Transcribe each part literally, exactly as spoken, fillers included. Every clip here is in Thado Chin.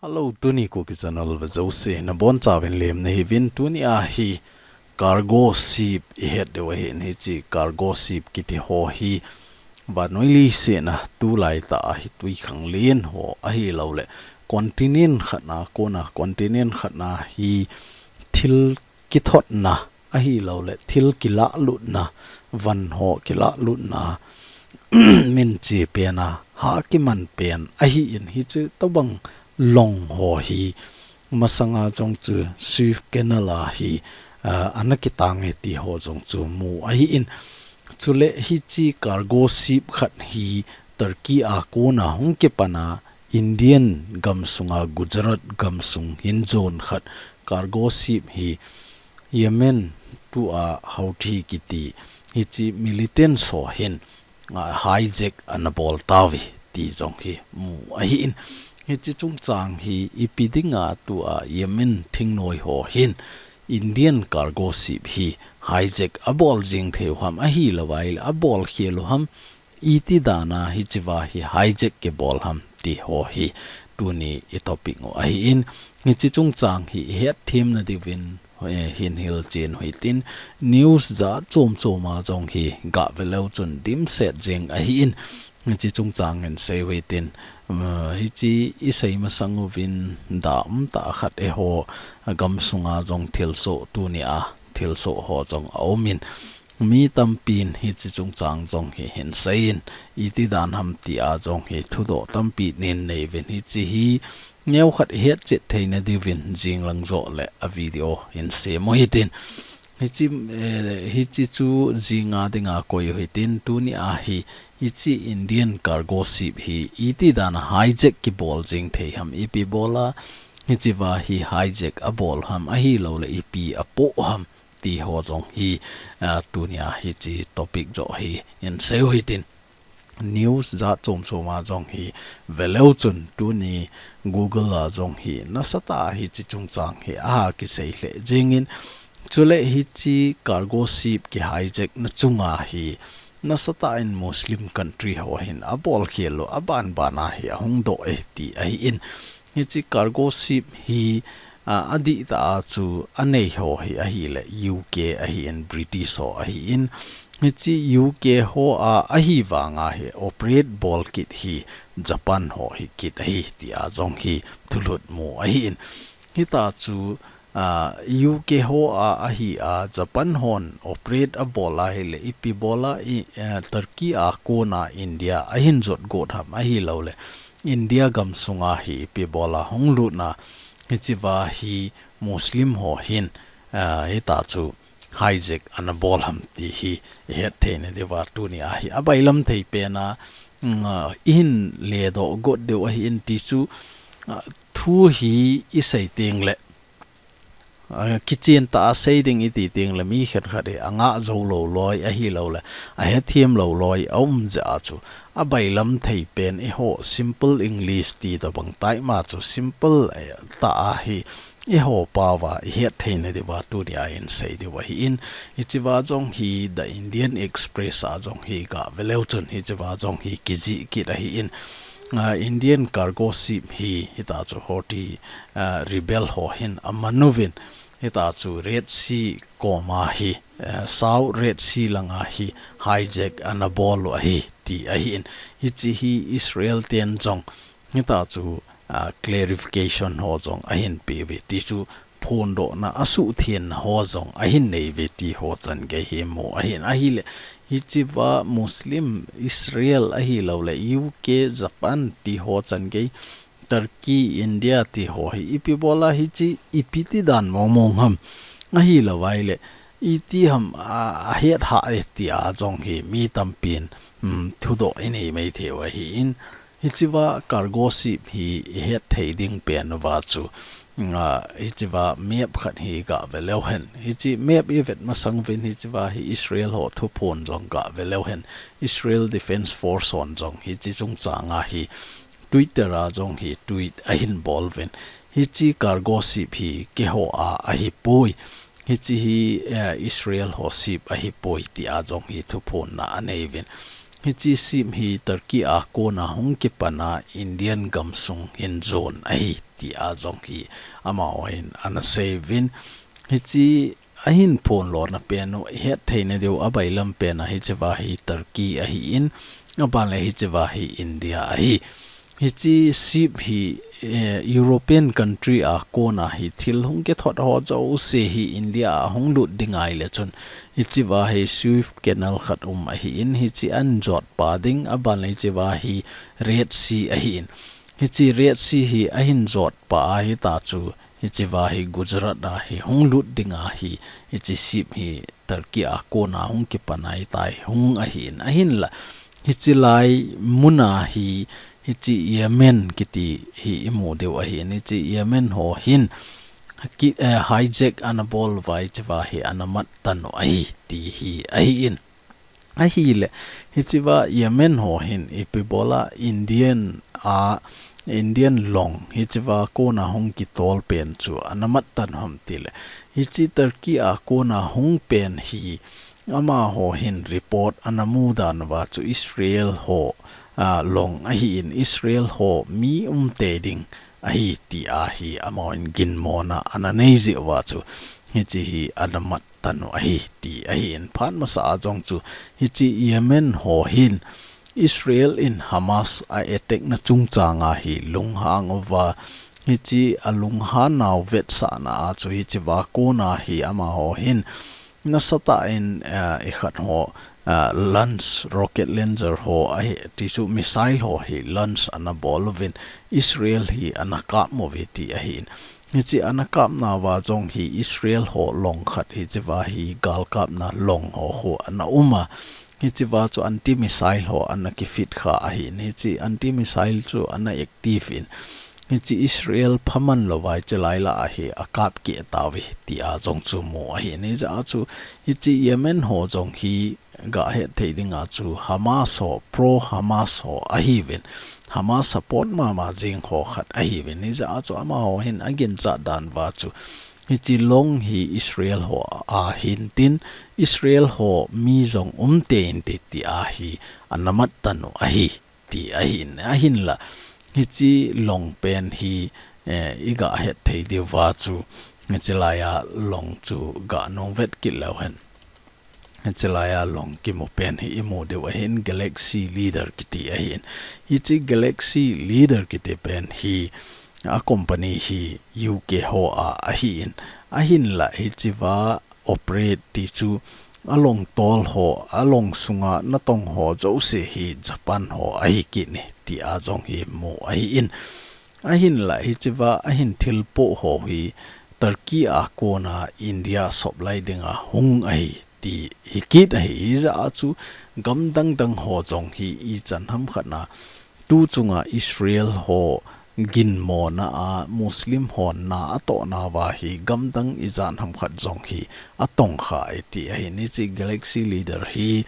Hello, tuni Kuki Channel vea jouse nabonchauvin lemna hiuvin. Tuni a hi cargo ship ihet diu ahin, hiche cargo ship kiti ho hi vannoi leiset a tulai tah a hi twikhanglen ho ahilouleh continent khat a kona, continent khat a hi thil kithotna ahilouleh thil kilahlutna, van ho kilahlutna minche pen a, hah kiman pen ahin, hiche tobang long ho hi masanga jong chu Suez Canal a hi, ah, ana kitang e ti ho jong chu mu ahin. Chule hiche cargo ship khat hi Turkey a kona hung kipan a, Indian gamsunga Gujarat gamsung hin jon khat cargo ship hi Yemen tua Houthi kiti hiche militant ho hin, ah, hijack ana bol tauve ti jong hi mu ahin. Hiche chungchang hi ipi dinga tua Yemen thingnoi ho hin Indian cargo ship hi hijack abol jing thei u ham, ahilouleh abol khel u ham, iti dan a hichea hi hijack kibol ham ti ho hi tuni i topic u ahin. Hiche chungchang hi ihet themna diuvin, eh, hin hilchen u hitin, news jat chom chom a jong hi gah ve leu chun dimset jeng ahin. Hiche chungchang hin sei u hitin, um, hiche isei masang uvin da umtah khat eiho gamsunga jong thilsoh tuni a thilsoh ho jong aumin, mi tampin hiche chungchang jong hi hin seiyin, iti dan ham tia jong hi thudoh tampi nin nei uvin, hiche hi neokhat ihet chet theina diuvin jinglang joh le a video hin sem u hitin. Hiche, eh, hiche chu jinga dinga koi u hitin, tuni a hi hiche Indian cargo ship hi iti dan a hijack kibol jing thei ham, ipi bol a hichea hi hijack abol ham, ahilouleh ipi apoh ham ti ho jong hi, ah, tuni a hiche topic joh hi hin sei u hitin. News jat chom chom a jong hi ve leu chun tuni Google a jong hi nasatah a hiche chungchang hi aha kisei lheh jingin, chule hiche cargo ship ki hijack na chunga hi nasatah in Muslim country ho hin abol khel u, aban ban a hi ahung doh e ti ahin. Hiche cargo ship hi, a, adih tah a chu anei ho hi ahileh U K ahin, British ho ahin. Hiche U K ho a ahi vang a hi operate bol kit hi Japan ho hi kit ahi tia jong hi thulhut mu ahin. Hitia chu, a, U K ho a ahi a, Japan hon operate abol ahileh ipi bol a, i, a, Turkey a kona India ahin jot got ham, ahilouleh India gamsunga hi ipi bol a hung lut na, hichea hi Muslim ho hin, a, hitia chu hijack ana bol ham ti hi ihet theina diuva tuni a hi abailam thei pen a, mm, a, ihin ledoh got diu ahin ti chu, a, thu hi isei teng leh, a, kichen tah a sei ding iti teng leh mi khenkhat hi angah jou lou loi ahilouleh ahethem lou loi aum jeh a chu abailam thei pen eiho simple English ti tobang tai ma chu simple, eh, tah a hi eiho pao va ihet theina diuva tuni a hin sei diu ahin. Hichea jong hi The Indian Express a jong hi gah ve leu chun hichea jong hi kijih kit ahin. A, Indian cargo ship hi hitia chu Houthi, a, rebel ho hin aman uvin, hitia chu Red Sea koma hi, a, South Red Sea langa hi hijack ana bol u ahi ti ahin. Hiche hi Israel ten jong hitia chu, a, clarification ho jong ahin pe uve ti chu phondohna asuhthengna ho jong ahin nei uve ti ho chan gei hi mu ahin. Ahileh hichea Muslim, Israel ahilouleh U K, Japan ti ho chan gei, Turkey, India ti ho hi ipi bol a hiche ipi ti dan mong mong ham, ahilouleh iti ham, a, ahet hah e tia jong hi mi tampin, um, thudoh inei mai thei u ahin. Hichea cargo ship hi ihet thei ding pen uva chu, a, hichea map khat hi gah ve leu hen. Hiche map ivet masang uvin hichea hi Israel ho thuphon jong gah ve leu hen. Israel Defense Force hon jong hiche chungchang a hi Twitter a jong hi tweet ahin bol uvin, hiche cargo ship hi keiho a ahipoi. Hiche hi, eh, Israel ho ship ahipoi tia jong hi thuphonna anei uvin. Hiche ship hi Turkey a kona hung kipan a Indian gamsung hin jon ahi, tia jong hi amahon ana seiyuvin. Hiche ahin phonlona pen u, ihet theina diu abailam pen a hicheva hi Turkey ahin, aban le hicheva hi India ahi. Hiche ship hi, eh, European country a kona hi thil hung kithot ho jouse hi India a hung lut ding ahile chun, hicheva hi Suez Canal khat um ahin, hiche ahin jotpa ding, aban le hicheva hi Red Sea ahin. Hiche Red Sea hi ahin jotpa ahita chu, hicheva hi Gujarat a hi hung lut ding ahi, hiche ship hi Turkey a kona hung kipan ahitai hung ahin, ahinla. Hiche lai muna hi, hiche Yemen kiti hi imu diu ahin, hiche Yemen ho hin, ki, eh, hijack ana bol uva hicheva hi ana mat tan u ahi, ti hi ahin. Ahile, hicheva Yemen ho hin ipi bola Indian a, Indian long, hicheva kona hung kitol pen chu ana mat tan u ham tile. Hiche Turkey a kona hung pen hi amaho hin report ana mu dan uva chu Israel ho, a, long ahin, Israel ho mi umtei ding ahi tia hi amahon ginmona ana nei jeh uva chu hiche hi ana mat tan u ahi, ti ahin. Phat masa a jong chu hiche Yemen ho hin Israel in Hamas a attack na chungchang a hi lunghang uva, hiche alunghan nau vetsahna a chu hicheva kona hi amaho hin nasatah in, eh, ikhat ho, eh, launch, rocket launcher ho ahi, ti chu missile ho hi launch ana bol uvin Israel hi ana kap uve ti ahin. Hiche ana kapna uva jong hi Israel ho long khat hicheva hi galkapna long ho khu ana um a. Hicheva chu anti missile ho ana kifit kha ahin. Hiche anti missile chu ana active in, hiche Israel phaman louva hiche lai lah a hi akap keh tauve tia jong chu mu ahin. Hijeh a chu hiche Yemen ho jong hi gahet thei ding a chu Hamas ho, pro Hamas ho ahiuvin, Hamas support mama jing ho khat ahiuvin. Hijeh a chu amaho hin aginchat dan uva chu hiche long hi Israel ho a hin tin, Israel ho mi jong umtei inte tia hi ana mat tan u ahi, ti ahin, ahinla. Hiche long pen hi, eh, igahet thei diuva chu, hiche laiya long chu ganung vet kit leu hen. Hiche laiya long kimu pen hi imu diu ahin, Galaxy Leader kiti ahin. Hiche Galaxy Leader kiti pen hi, a company hi U K ho a ahin. Ahinla hicheva operate ti chu along tol ho, along sunga natong ho jouse hi Japan ho ahi kit e, tia jong hi mu ahin. Ahinla hicheva ahin thilpoh ho hi Turkey a kona India sop lai dinga hung ahi, ti hi kit ahi. Hijeh a chu gam dang dang ho jong hi ichan ham khat na tu chunga Israel ho ginmona a Muslim hon na atohna uva hi gam dang ijat ham khat jong hi atong kha e ti ahin. Hiche Galaxy Leader hi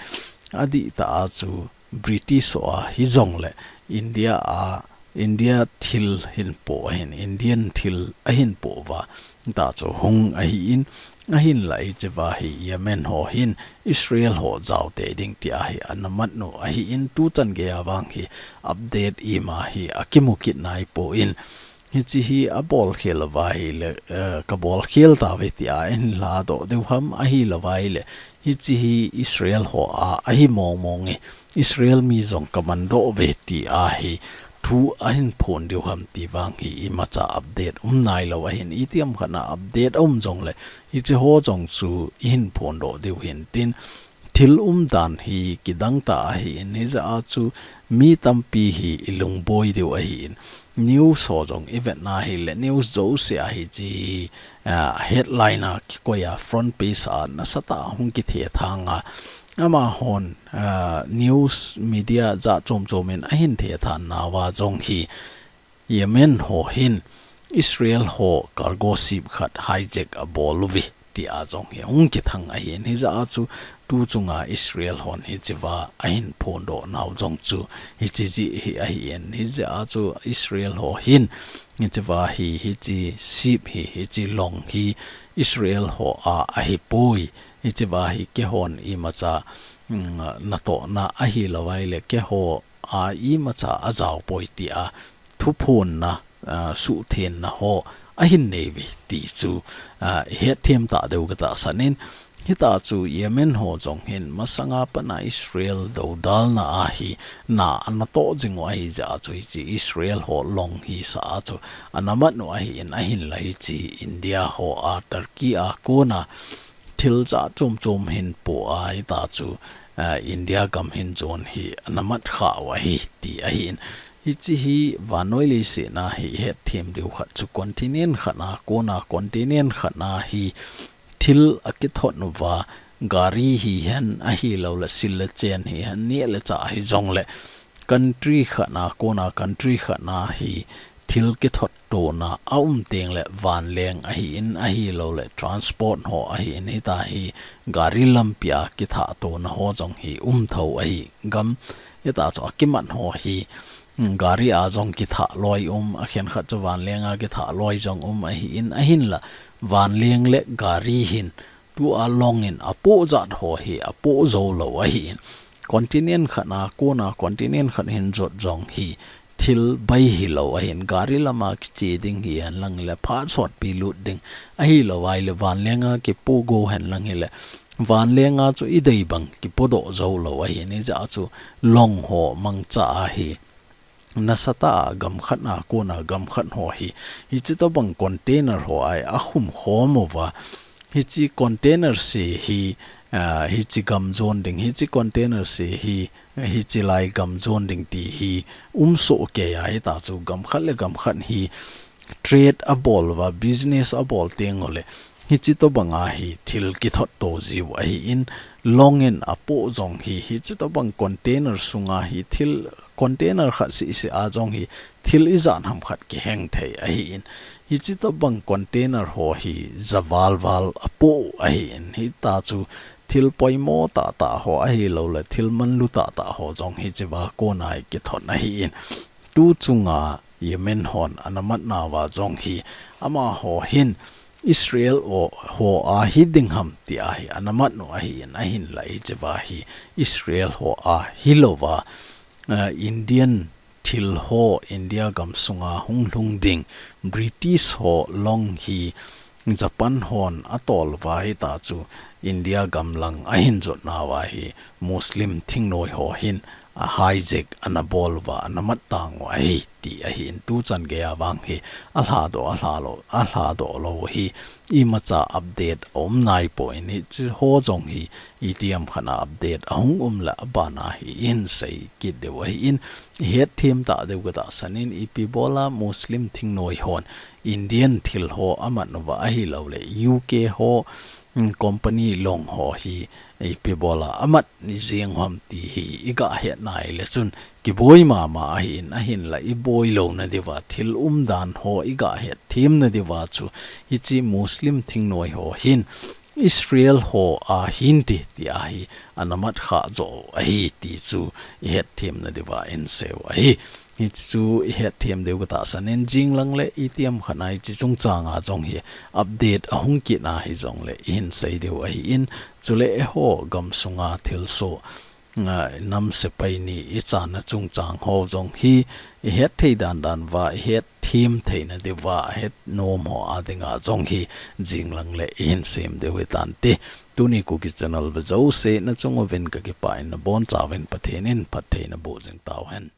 adih tah a chu British ho a hijongle India a, India thil hin po ahin, Indian thil ahin po uva, ta chu hung ahin, ahinla hicheva hi Yemen ho hin Israel ho jaotei ding tia hi ana mat u ahin, tuchan geiya vang hi update ima hi akimu kit naipon, hiche hi abol khel uva ahile, eh, kabol khel tauve tia hin ladoh diu ham, ahilouva ahile hiche hi Israel ho a ahi mong mong e, Israel mi jong kaman doh uve tia hi thu ahin phon diu ham ti vang hi imacha update um nailou ahin, itiham khat na update aum jongle hiche ho jong chu ihin phondoh diu hin tin, thil umdan hi kidang tah ahin, hijeh a chu mi tampi hi ilungboi diu ahin, news ho jong ivet na ahile news jouse a hiche, ah, headline a kikoi a front page a nasatah a hung kithethang a, amahon, ah, news media jat chom chom in ahin thethan nauva jong hi Yemen ho hin Israel ho cargo ship khat hijack abol uve tia jong hi hung kithang ahin, hijeh a chu tu chunga Israel hon hichea ahin phondoh nau jong chu hiche jeh hi ahin, hijeh a chu Israel ho hin hichea hi, hiche ship hi, hiche long hi Israel ho a ahipoi, hichea hi keihon imacha, mm, natohna ahilou ahile keiho a imacha ajaopoi tia thuphonna, ah, suhthenna ho ahin neiuve ti chu, ah, hetthem tah diu katahsan in, hita chu Yemen ho jong hin masanga pana Israel dodalna a hi na anatoh jing u ahijeh a chu hiche Israel ho long hisah a chu anamat u ahin, ahinla hiche India ho a Turkey a kona thil jat chom chom hin po a hita chu, ah, India gam hin jon hi anamat khah u ahi ti ahin. Hiche hi vannoi leiset a hi hetthem diu khat chu continent khat a kona continent khat a hi thil akithot uva, gari hihen ahilouleh sil le chen hihen, neh le chah hijongle country khat a kona country khat a hi thil kithot tona aum tengle vanleng ahin, ahilouleh transport ho ahin, hita hi gari lampia kithat tona ho jong hi um thou ahi. Gam hita chu akimat ho hi, mm, gari a jong kithah loi um, akhenkhat chu vanleng a kithah loi jong um ahin, ahinla vanleng le gari hin tua long in apoh jat ho hi apoh joulou ahin. Continent khat a kona continent khat hin jot jong hi thil bai hilou ahin, gari lama kiche ding hihen lang hile phat sotpi lut ding ahilou ahile vanleng a kipogo hen lang hile vanleng a chu idei bang kipodoh joulou ahin, hijeh a chu long ho mangcha a hi nasatah a gam khat a kona gam khat ho hi, hiche tobang container ho a hi akhum khom uva, hiche container se hi, ah, hiche gam jon ding, hiche container se hi, hiche lai gam jon ding ti hi um soh kei a, hita chu gam khat le gam khat hi trade abol uva, business abol tengule hiche tobang a hi thil kithot to jiu ahin, long in apoh jong hi, hiche tobang container sunga hi thil, container khat seh seh a jong hi thil ijat ham khat kiheng thei ahin, hiche tobang container ho hi javal val apoh ahin, hita chu thil poimo tahtah ho ahilouleh thil manlu tahtah ho jong hichea kona hi kithot ahin, tu chunga Yemen hon anamat nauva jong hi amaho hin Israel ho, ho a hiding ham tia hi anamat u ahin, ahinla hichea hi Israel ho a hilouva, ah, Indian thil ho India gam sunga hung lhung ding, British ho long hi Japan hon atol uva, hita chu India gam lang ahin jot nauva hi Muslim thingnoi ho hin a hijack anabol uva, anamat tang u ahi ti ahin, tuchan geiya vang hi alhadoh, alhalo, alhadoh lou hi imacha update aum naipoi, hiche ho jong hi itiham khat a update ahung um le abana hi ihin sei kit diu ahin, ihetthem tah diu katahsan in, ipi bola Muslim thingnoi hon Indian thil ho amat uva ahilouleh U K ho, mm, company long ho hi ipi bola amat jeng u ham ti hi iga het nai le chun kiboi mama ahin, ahinla iboi louna diuva, thil umdan ho iga hetthem na diuva chu hiche Muslim thingnoi ho hin Israel ho a hinte tia hi anamat khah joh u ahi ti chu ihetthem na diuva ihin sei u ahi. Hichu ihetthem diu katahsan in, jing lang le itiham khat a hiche chungchang a jong hi update ahung kit a hijongle ihin sei diu ahin, chule eiho gam sunga thilsoh, ah, nam sepai ni ichanna chungchang ho jong hi ihet thei dan dan uva ihetthem theina diuva, het nom ho a dinga jong hi jing lang le ihin sem diu hitante. Tuni Kuki channel ve jouse nachung uvin kakipah in, nabonchauvin Pathen in phatthei naboh jing tauhen.